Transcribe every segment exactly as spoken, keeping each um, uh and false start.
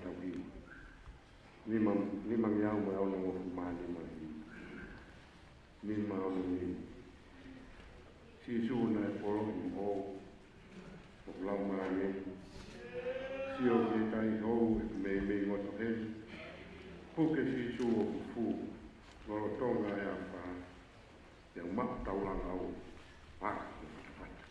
Tauhi. Nima, nimangeau mo e onongofu mā nima. Nima ono nima. Sīsū naʻe poloʻi moʻou, ʻoku laumālie. Sio ki he tahi hou ʻoku meimei ngoto heni. Puke Sīsū ʻo fufū, lolotonga e afā. Te u maʻu taulanga au, paka ko e fatafata.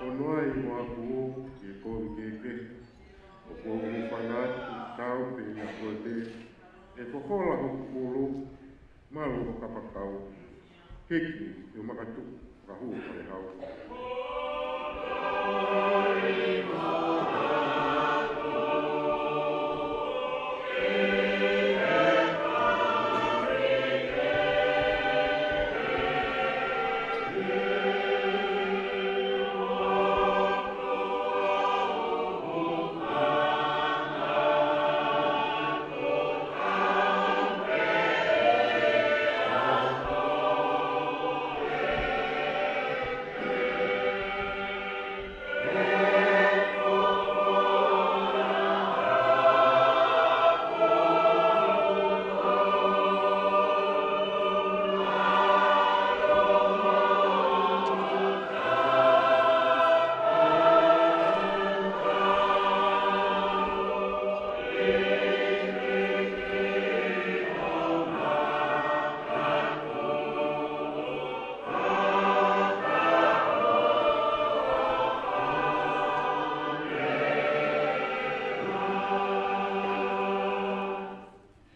Ono ai mo aku ʻo ki he kovi kehekehe, ʻoku ou hūfanga atu, tau pē ʻi he ʻOtua, ʻe fofola hoku ʻulu, malu ho kapakau, hiki ʻi ho makatuʻu, ka hū ʻa e hau.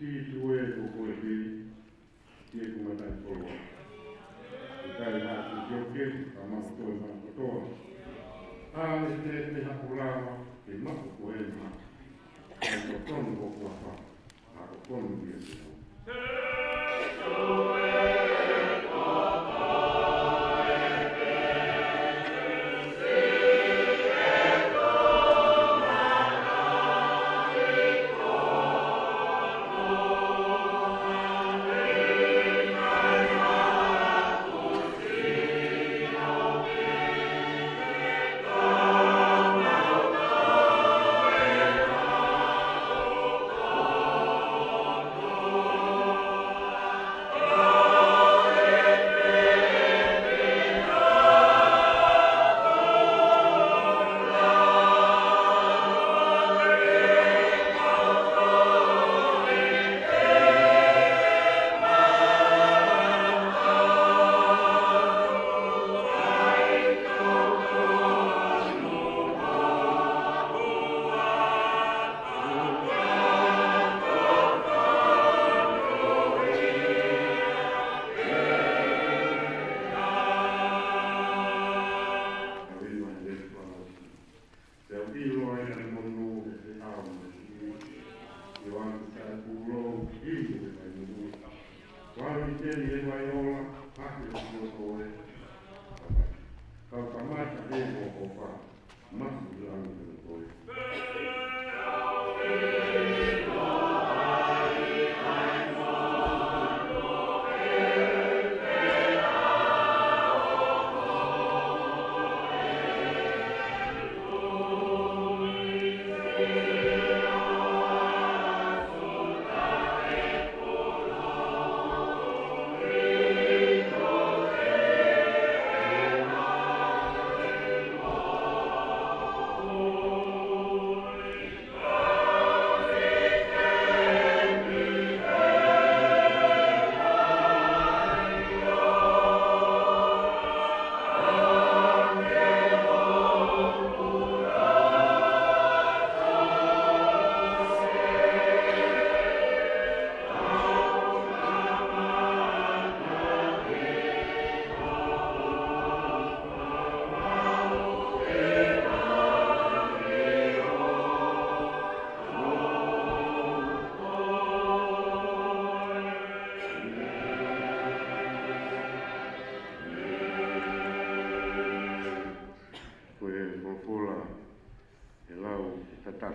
Sīsū ē, ko koe pē, ʻi heʻeku mataʻikoloa. ʻIkai ha kiʻi keu ke, ka maʻu koe maʻu kotoa. ʻA e te te hakulava, ke maʻu koe maʻu. ʻAi ko tonu ko kuafa, ʻa ko tonu ia te au. Kau kamata ē mo ko fa.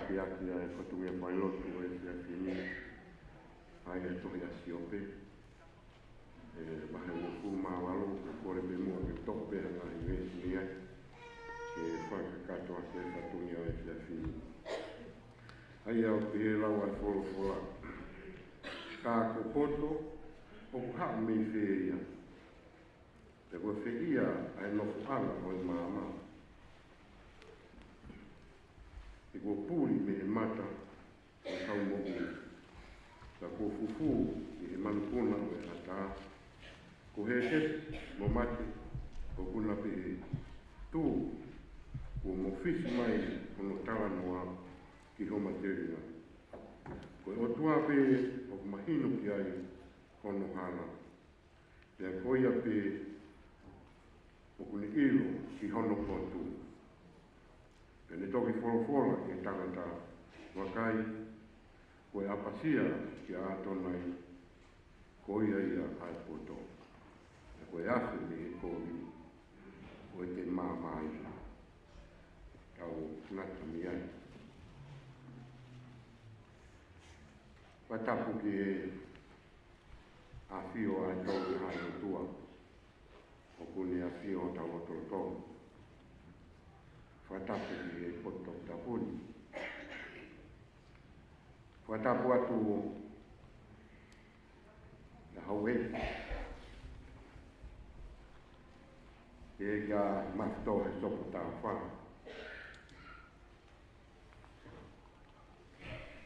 Kiaki ʻa e fatongia failotu ʻo e efiafi ni, ʻa ia ko e tohi ʻa Siope, ʻi he vahe uofulu mā valu, ʻoku ou kole pē muʻa ke toʻo pē ha ngaahi veesi mei ai, ke fakakakato ʻaki e fatongia ʻo e efiafi ni. ʻA ia ʻoku pehē ʻa e lau ʻa e folofola: Ka ko poto, ʻoku haʻu mei fē ia? Pea ko fē ia ʻa e nofoʻanga ʻo e maama? He kuo puli mei he mata ʻo e kau moʻui, ka kuo fufū ʻi he manupuna ʻo e ʻatā. Ko Hētesi mo Mate ʻoku na pehē, Tū, kuo mofisi mai hono talanoa ki homa telinga. Ko e ʻOtua pē ʻoku mahino ki ai hono hala, pea ko ia pē ʻoku ne ʻilo ki hono potu. Pea ne toki folofola ki he tangata, Vakai, ko e ʻapasia kia ʻAtonai, ko ia ia ʻa e poto, pea ko e afe mei he kovi, ʻoku ʻikai te ne maama ia. Tau ngata mei ai. Fakatapu ki he ʻafio ʻa e Tolu Tahaʻi ʻOtua ʻoku ne ʻafio ʻi hotau lotolotonga. Fakatapu ki he potu toputapu ni. Fakatapu atu ʻa e houʻeiki, ʻa e kau mafutō he Sopu Taʻu Fā,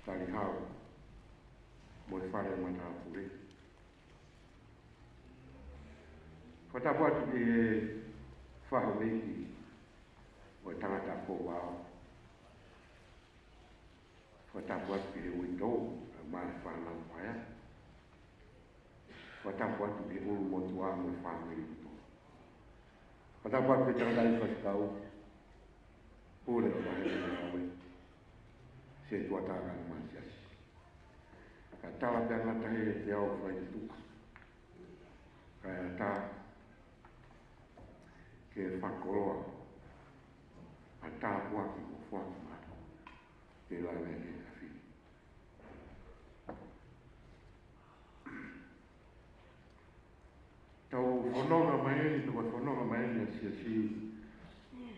Talihau, mo e fale matāpule. Fakatapu atu ki he fahouʻeiki ʻo e tangata ko Vao. Fakatapu atu ki he uitou mo e fānau paea. Fakatapu atu ki he ʻulumotuʻa mo e fāmili kotoa. Fakatapu atu ki he tangataʻeiki faifekau, pule ʻo e vahevahe ngāue, setuata mo e siasi. Ka tala pē ʻa e ngataʻanga ʻiate au ʻoku fai tuʻa, kae ʻatā ke fakakoloa ʻa e tāpuaki kuo foaki maʻaku ke lave ki he efiafi ni. Tau fononga mai eni, tau fononga mai eni ʻa e siasi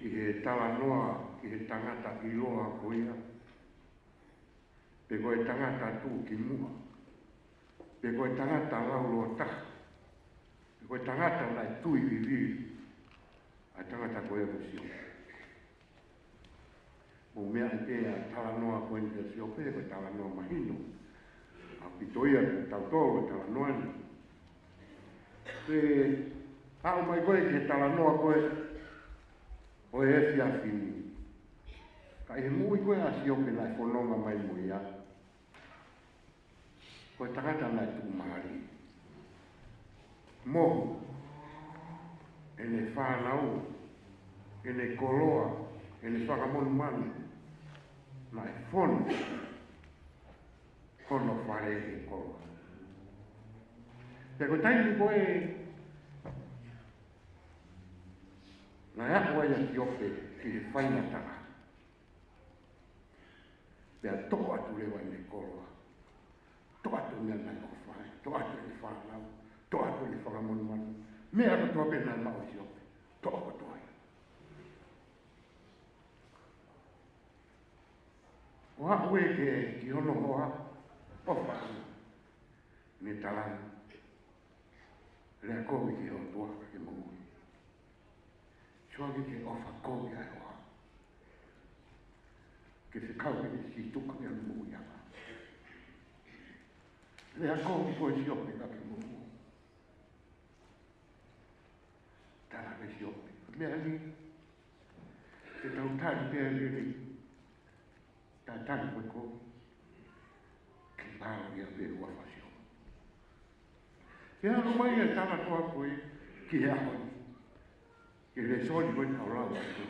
ʻi he talanoa ki he tangata ʻiloa ko ia, pe ko e tangata tuʻukimuʻa, pe ko e tangata laulōtaha, pe ko e tangata naʻe tui vivili, ʻa e tangata ko ia ko Siope. Mou meaʻi pē ʻa e talanoa ko eni kia Siope, ko e talanoa mahino ʻaupito ia kiate kitautolu ʻa e talanoa ni. Pea aʻu mai ko ē ki he talanoa ko ē ʻo e efiafi ni. Ka ʻi he moʻui ko ē ʻa Siope naʻe fononga mai mo ia, ko e tangata naʻe tuʻumālie. Mohu ʻene fānau, ʻene koloa, ʻene fanga monumanu, naʻe fonu hono fale ʻi he koloa. Pea ko e taimi ko ē naʻe aʻu ai ʻa Siope ki he faingataʻa, pea toʻo atu leva ʻene koloa, toʻo atu e meʻa naʻe ʻofa ai, toʻo atu ʻene fānau, toʻo atu ʻene fanga monumanu, meʻa kotoa pē naʻe maʻu ʻe Siope, toʻo kotoa ia. ʻO aʻu ē ki hono hoa, ʻofa ʻa e ʻOtua, ne tala ange, Lea kovi ki he ʻOtua ka ke moʻui. Sio ange ki he ʻofa kovi ʻa e hoa, ke fekau ke ne sītuʻa ki hono moʻuiʻanga. Lea kovi koe Siope ka ke moʻui. Tala ʻe Siope, meʻa ni, ke tau tali pē lelei, tatali mo e kovi, ke mālō ia pē ʻa e ʻofa ʻa Siope. Ke haʻu mai ʻa e talanoa ko ē ki he ʻaho ni, ki he lēsoni ko ē naʻa ku lau atu.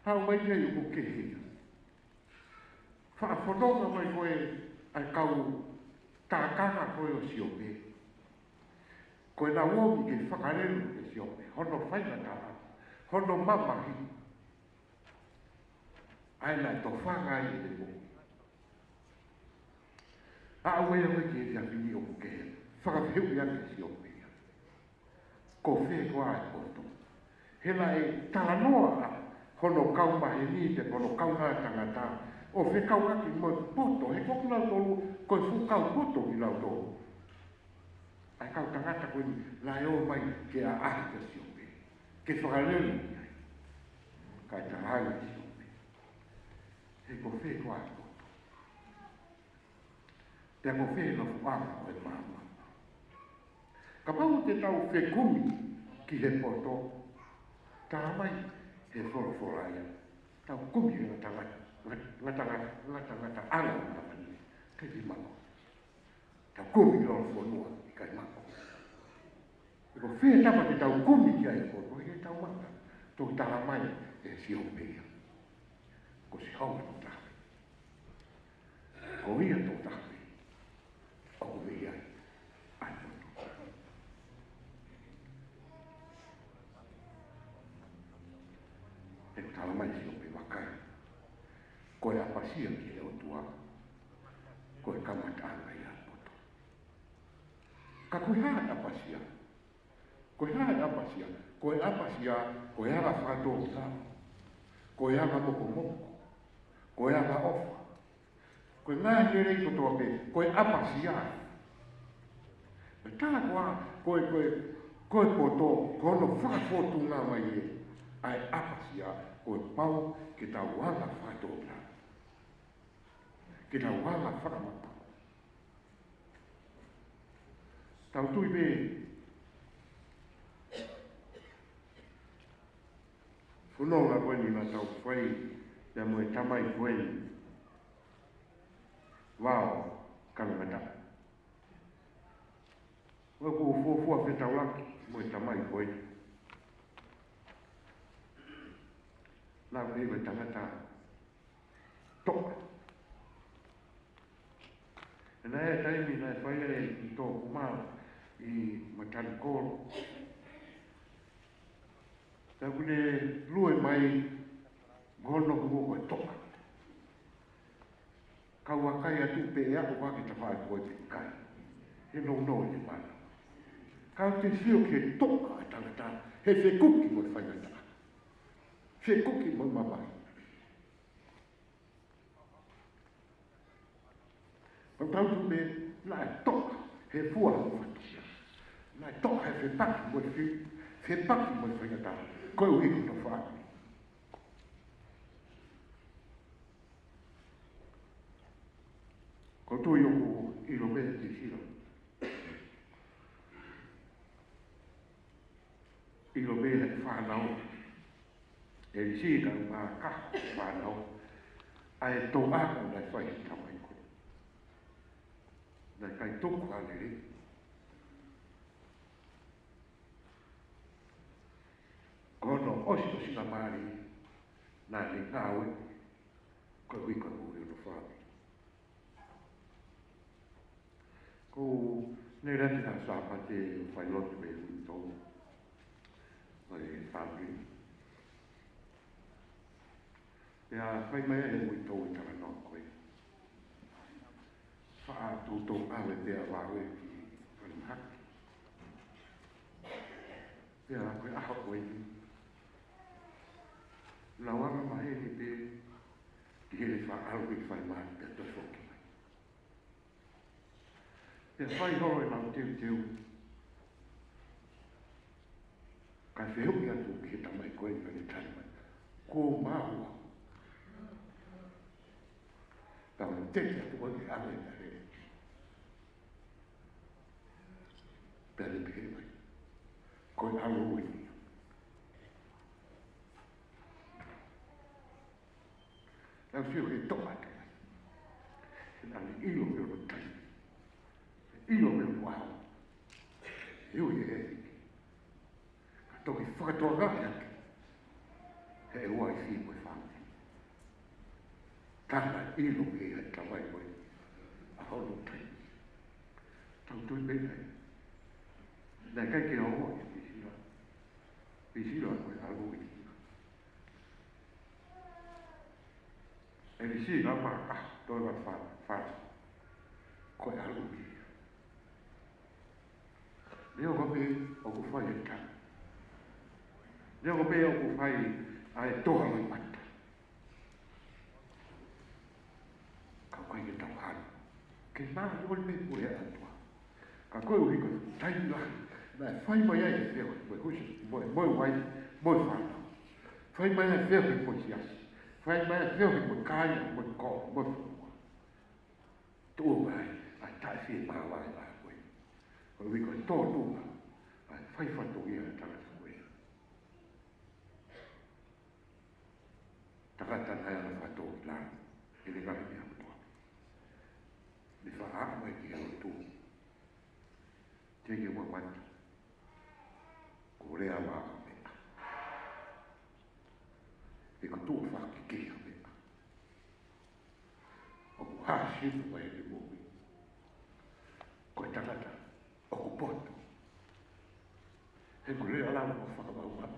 Haʻu mai ia ʻi hoku kehe ia. Faʻa fononga mai ko ē ʻa e kau tākanga ko ē ʻo Siope. Ko ʻenau ō mai ke fakalelu ʻe Siope hono faingataʻa, hono mamahi. ʻA ia naʻe tofanga ai ʻene moʻui. Aʻu ē ʻo ki he efiafi ni ʻoku ke fakafehuʻi ange kia Siope ia. Ko fē koā e poto? He naʻe talanoa hono kau maheni pe ko hono kaungā tangata ʻo fekauʻaki mo e poto, he ko kinautolu ko e fuʻu kau poto kinautolu. ʻA e kau tangata ko eni naʻe ō mai ke ʻaʻahi kia Siope, ke fakalele ki ai. Kae talaange ʻe Siope, he ko fē koā e poto? Pea ko fē e nofoʻanga ʻo e maama? Kapau te tau fekumi ki he poto, talamai ʻe he folofola ia, tau kumi he ngata ngata, ngata ngata, ngata ngata ʻa e maama ni, ʻikai ke maʻu. Tau kumi ki lolofonua, ʻikai maʻu. He ko fē tapa te tau kumi ki ai e poto, ʻikai tau maʻu. Toki talamai ʻe Siope ia, ko Sihova Tokotaha, ko ia Tokotaha ʻoku ʻi ai ʻa e poto. He ko e talamai ʻe Siope, vakai, ko e ʻapasia ki he ʻOtua ko e kamataʻanga ia ʻo e poto. Ka ko e hā e ʻapasia? Ko e hā e ʻapasia? Ko e ʻapasia ko e anga fakatōkilalo, ko e anga mokomoko, ko e anga ʻofa, ko e ngaahi lelei kotoa pē, ko e ʻapasia. Pea tā koā, ko e, ko e, ko e poto, ko hono fakafōtunga mai ē ʻa e ʻapasia, kuo pau ke tau anga fakatōkilalo, ke tau anga fakamaʻa. Tau tui pē, fononga ko eni naʻa tau fai ia mo e tamai ko eni, Vao Kanangata. ʻOku ou fuofua fetaulaki mo e tamai ko eni. Naʻa ku ʻi he tangata toʻa. Naʻe ʻi ai e taimi naʻe fai ai ʻeku tō kumau ʻi Matanikolo. Naʻa ku ne lue mai mo hono kuo ko e toʻa. Kau vakai atu pe ʻe aʻu ki he tafaʻaki ko ē pe ʻikai. He nounou ʻene mana. Ka u te sio ki he toʻa ʻa e tangata, he fekuki mo e faingataʻa. Fekuki mo e mamahi. Pea tau tui pē naʻe toʻa he fua mo e fatu. Naʻe toʻa he fepaki mo e fiu, fepaki mo e faingataʻa. Koeʻuhi ko hono fāmili. Ko e tui ʻoku ʻilo pē ʻe Tisila. ʻIlo pē ʻe he fānau, ʻe lisi ka u mā kaha fānau, ʻa e toʻa ko ē naʻe fai he tamai ko ē. Naʻe ʻikai tuku ha lelei. Ko hono ʻosiʻosingamālie naʻa ne ngāue koeʻuhi ko e moʻui hono fāmili. Ko ʻene lea ki he Sāpate ʻo fai lotu mei he uitou ʻo e fāmili. Pea fai mai ʻe he uitou e talanoa ko ē. Faʻa toutou ʻave pea vave ki falemahaki. Pea ko e ʻaho ko eni, lau anga maheni pē ki heni, faʻa ʻalu ki falemahaki pea toe foki mai. Pea fai holo ʻenau teuteu. Kae fehuʻi atu ki he tamai ko ē naʻa ne tali mai, kuo u maʻu. Pea u teke atu ko ē ke ʻave ʻa e lele. Pea ne pehē mai, ko e ʻalu eni. Naʻa ku sio he toʻa atu mai. He naʻa ne ʻilo mei hono taimi. ʻIlo mei hono ʻaho. He ui ʻe he hiki. Ka toki fakatokangaʻi ʻaki ʻe he uaifi mo e fāmili. Ka naʻe ʻilo mei he tamai ko ē ʻa hono taimi. Tau tui pē naʻe, naʻe ʻikai ke ongo ʻe Tisila. Tisila ko e ʻalu eni. Sila ma ka, toe ma fa, fa. Ko e ʻalu ki. Neongo pē ʻoku fai e ka. Neongo pē ʻoku fai ʻa e toa loʻimata. Ka ʻoku ʻikai ke tau hanu. Ke māʻoniʻoni pē pule atu. Ka koeʻuhi ko e taimi lahi, naʻe fai mai ai e feohi, mo e husepāniti, mo e, mo e uaifi, mo e fānau. Fai mai ai e feohi mo e siasi. Fai mai ai e feohi mo e kāinga, mo e kolo, mo e fonua. Tuʻu mai ʻa e taʻefiemālie ʻa koe. Koeʻuhi ko e tōnunga ʻa e fai fatongia ʻa e tangata ko ē. Tangata naʻe ala fatongia, ʻi he ngaahi meʻa kotoa. Ne faʻa mai ki he lotu. Teke ua mata. Ko e lea lava meʻa. He ko e tuʻa fakakeke meʻa. ʻOku hāsino mai he moʻui. Ko e tangata ʻoku poto. He ko e lea lava ʻoku fakamaumau.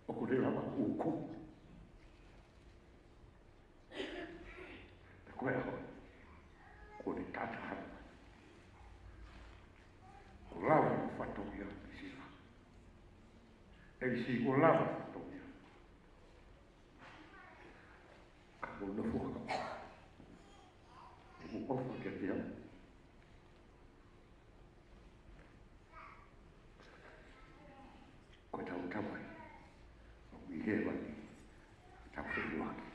ʻOku lea lava ʻoku uku. Ko e ʻaho, ko e taʻataʻa. Ko e lava fatongia ʻi Sila. ʻE ʻi Sila ko e lava fatongia. Ka mo no fuaka. Mo ʻofa kiate au. Ko e tau tau mai. ʻOku ʻi hēvani. Tau feʻiloaki.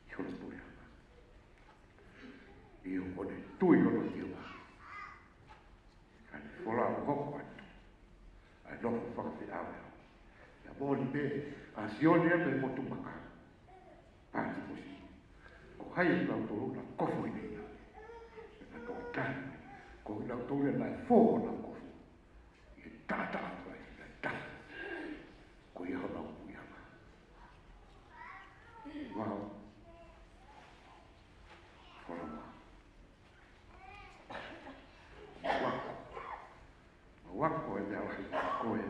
ʻI hono puleʻanga. ʻIo, ko ʻene tui hono kiʻi ua. Ka ne folau hoko atu. ʻA e nofo fakafeʻao. ʻIa moʻoni pē, ʻa Sione ʻa e motu maka. Pātimosi. Ko hai ʻa kinautolu naʻa kofu ʻi he ia. Naʻa tō tahi. Ko kinautolu ia naʻe fō honau kofu. ʻI he taʻataʻa ko ē, naʻe tahi. Ko ia honau puleʻanga. Vao. Folau. Mau ako. Mau ako e meʻa lahi ko ē.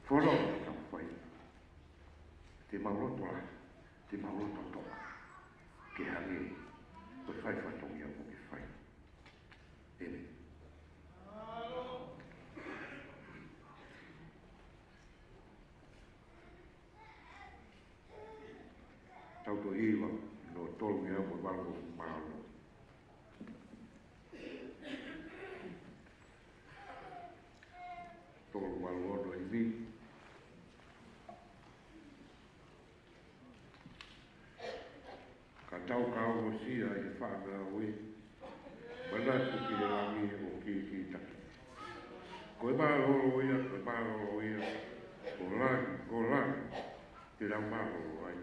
Folau ʻoku tau fai. Te mau loto lahi, te mau loto toʻa. Ke hangē ko e fai fatongia ʻoku ke fai. ʻEmeni. Tau toʻo hiva, no tolu mea mo valu mo ono. Tolu valu ono ʻi ni. Ka tau ka ongosia ʻi he fānau ē, manatu ki he langi ʻo kikitaki. Ko e mālōlō ia, ko e mālōlō ia, ko langi, ko langi, te nau mālōlō ai.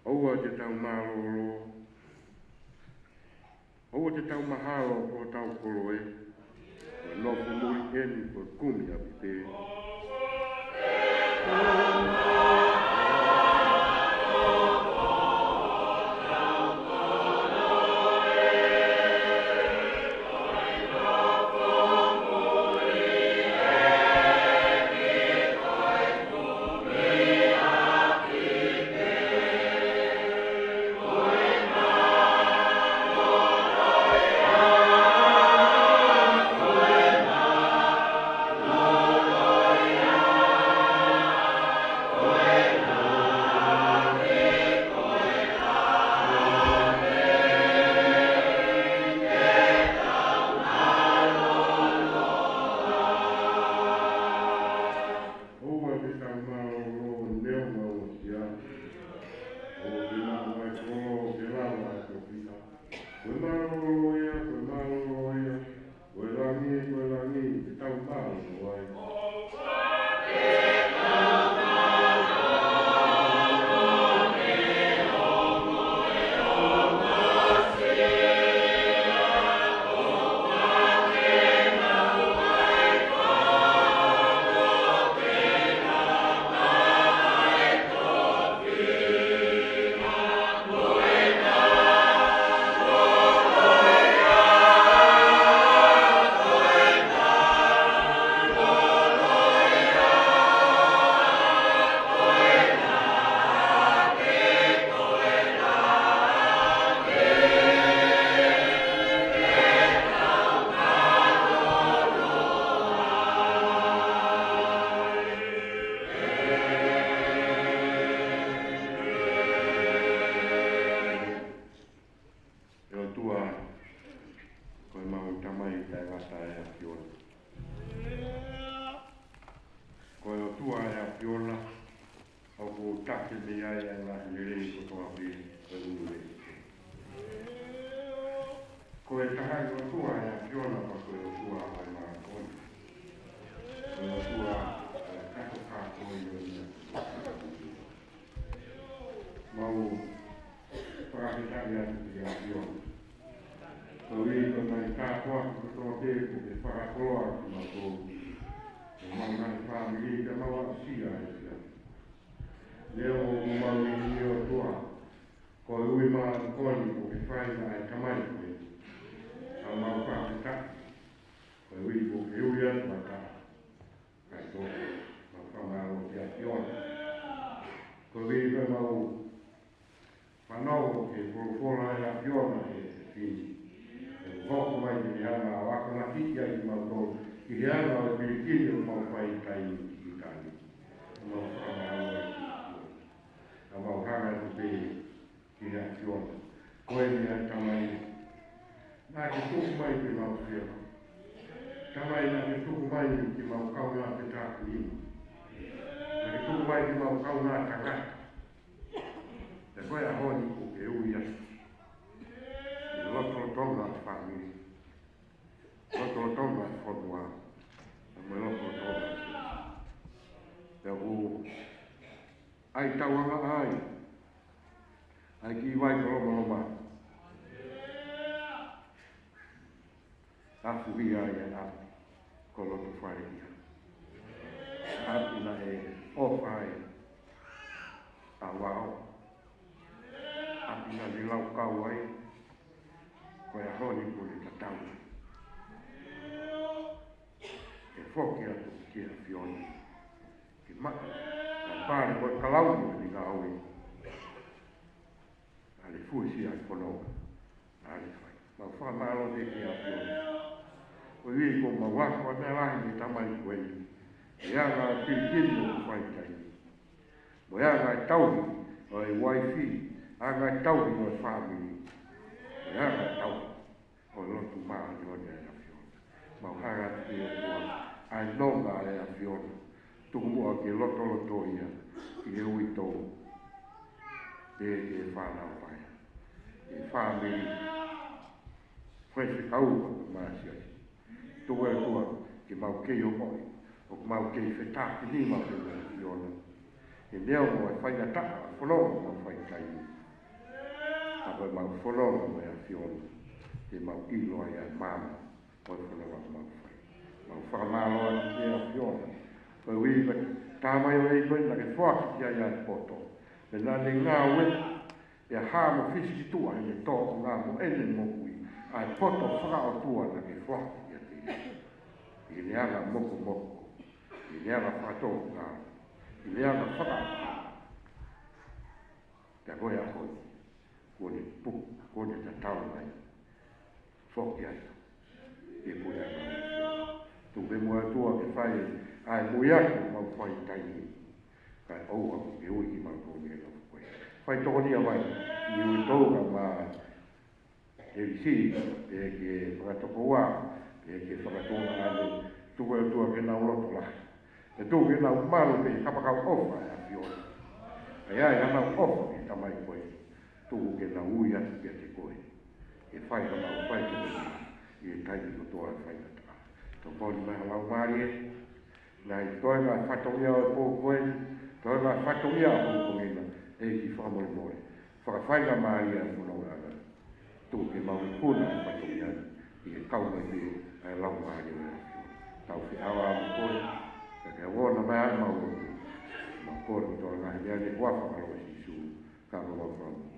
ʻOua te tau mālōlō. ʻOua te tau mahalo ʻo tau koloe. Ko e nofo muli eni ko e kumi ʻapi pē. Taki mei ai ʻa e ngaahi lelei kotoa pē ʻo e ʻulu ē. Ko e taha ʻi ʻOtua ʻa e ʻAfiona, pea ko e ʻOtua ʻo e mākoni. Ko e ʻOtua ʻo e kātoa kātoa ʻo e ʻOtua. Mau fakafetaʻi atu ki he ʻAfiona. Koeʻuhi ko e ngaahi kātoa kotoa pē kuo ke fakakoloa kimautolu. Ko ʻemau ngaahi fāmili, ke mau aʻusia ai pē. Neongo ʻoku mau ʻi he ʻOtua, ko e ui māʻoniʻoni kuo ke fai maʻa e tamai ko ē. Ka mau fakafetaʻi. Koeʻuhi kuo ke ui atu ʻa e kakai kotoa. Mau fakamālō ki he ʻAfiona. Koeʻuhi ko ʻemau fanongo ki he folofola ʻa e ʻAfiona he efiafi ni. ʻE hoko mai ke ne hanga ʻo akonaki ai kimautolu ki he anga ʻo e pilikimi ʻoku mau fai taimi ki taimi. Mau fakamālō ki he ʻAfiona. Ka mau hanga atu pē ki he ʻAfiona. Ko eni ʻa e tamai naʻa ke tuku mai ke mau fie. Tamai naʻa ke tuku mai ke mau kaungā fetākinima. Naʻa ke tuku mai ke mau kaungā tangata. Pea ko e ʻaho ni kuo ke ui atu ʻi he lotolotonga ʻo e fāmili, lotolotonga ʻo e fonua, pea mo e lotolotonga ʻo e siasi. Pea ʻoku ʻai tauangaʻa ai ʻa e kiʻi vai ko Lomaloma. Afuhi ai ʻa e ʻapi ko Lotofale ia. ʻApi naʻe ʻofa ai ʻa Vao. ʻApi naʻa ne laukau ai. Ko e ʻaho ni kuo ne tatau ai. ʻE foki atu ki he ʻAfiona. Ke maʻu ʻa e pale ko e kalauni ʻo e ngāue. Naʻa ne fuesia ʻa e fononga naʻa ne fai. Mau fakamālō ki he ʻAfiona. Koeʻuhi kuo mau ako ʻa e meʻa lahi mei he tamai ko eni. ʻI he anga ʻo e pilikimi ʻoku fai taimi. Mo e anga ʻo e tauhi ʻo e uaifi, anga ʻo e tauhi ʻo e fāmili. Mo e anga ʻo e tauhi ʻo e lotu māʻoniʻoni ʻa e ʻAfiona. Mau hanga atu ki he ʻOtua, ʻa e nonga ʻa e ʻAfiona. Tuku muʻa ke lotoloto ia ʻi he uitou, pea ki he fānau paea, ki he fāmili, faifekau mo e siasi. Tuku ʻe ʻOtua ke mau kei ongoʻi ʻoku mau kei fetākinima pē mo e ʻAfiona. He neongo e faingataʻa ʻo e fononga ʻoku mau fai taimi, ka ko ʻemau fononga mo e ʻAfiona, te mau ʻilo ai ʻa e maama ʻo e fononga ʻoku mau fai. Mau fakamālō atu ki he ʻAfiona. Koeʻuhi ko e tamai ʻo e ʻEiki ko ē naʻa ke foaki ki ai ʻa e poto. Pea naʻa ne ngāue ʻi he hā mo e fisi ki tuʻa heʻene tōʻonga mo ʻene moʻui, ʻa e poto fakaʻotua naʻa ke foaki kiate ia. ʻI heʻene anga mokomoko, ʻi heʻene anga fakatōkilalo, ʻi heʻene anga fakaʻapaʻapa. Pea ko e ʻaho ni, kuo ne puke, kuo ne tatau mai. Foki atu ki he puleʻanga. Tuku pē muʻa ʻOtua ke fai ʻa e moʻui ʻoku mau fai taimi ni. Kae ʻoua kuo ke ui kimautolu mei he nofo ko ē. Fai tokoni mai ki he uitou kae ʻumaʻā ʻa e ʻEvisi, pea ki he fakatokoua, pea ki he fakatuongaʻane. Tuku ʻOtua ke nau loto lahi. Pea tuku ke nau malu pē he kapakau ʻofa ʻa e ʻAfiona. ʻA ia ʻoku nau ʻofa ki he tamai ko ē. Tuku ke nau ui atu kiate koe ke fai haʻamau faitokoni ʻi he taimi kotoa ʻo e faingataʻa. Tokoni mai ho Laumālie. Naʻe toe ngaahi fatongia ʻo e pō ko eni, toe ngaahi fatongia ʻo e pō ko ena, ʻEiki fakamolemole. Fakafaingamālie ʻa e fononga ni. Tuku ke mau ikuna ʻa e fatongia ni ʻi he kau mai pē ʻa e Laumālie ʻo e ʻAfiona. Tau feʻao mo koe, ka ke ʻoua naʻa mai ʻa e mau lotu. Mau kole ʻOtua ngaahi meʻa ni ʻi he huafa ʻo Sīsū, ka ko e mau fakamolemole.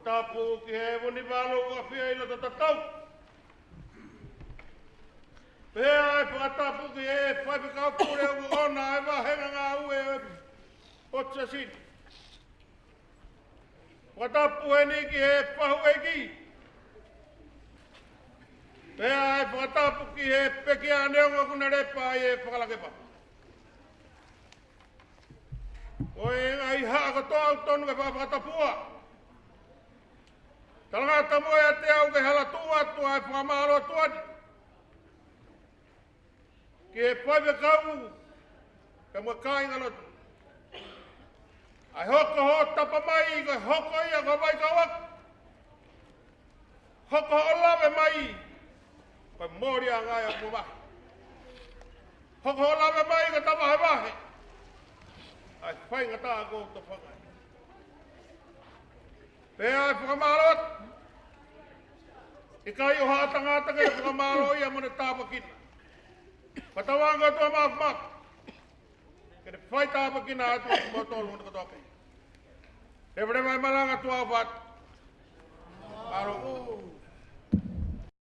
Tapu ki he Vunivalu ʻoku ʻafio ʻi loto tatau. Pea ʻe fakatapu ki he faifekau pule ʻoku ʻoʻona e vāhenga ngāue ʻo e siasi ni. Fakatapu heni ki he fahu ʻeiki. Pea ʻe fakatapu ki he pekia neongo ʻoku ne lepa ʻi he fakalakepa. Ko e ngaahi haʻa kotoa ʻoku tonu ke fakatapua. Talangata mo e ʻiate au ke hala tuʻu atu ʻa e fakamālō atu eni ki he faifekau pea mo e kāingalotu. ʻA e hoko hoʻo tapa mai ko e hoko ia ko e vaikauʻaki. Hoko hoʻo lave mai ko e moli ʻa e ngaahi ʻapi vahe. Hoko hoʻo lave mai ko e tavahevahe ʻa e faingataʻa ʻoku tau fakaʻi. Pea ʻe fakamālō atu. ʻIkai ʻo ha tangata ke fakamālō ia mo ne tāpuekina. Fakatauange ʻOtua Māfimafi ke ne fai tāpuekina atu mo tolu mo kotoa pē. Leveleva e malanga ʻOtua ʻofa atu. Mālō.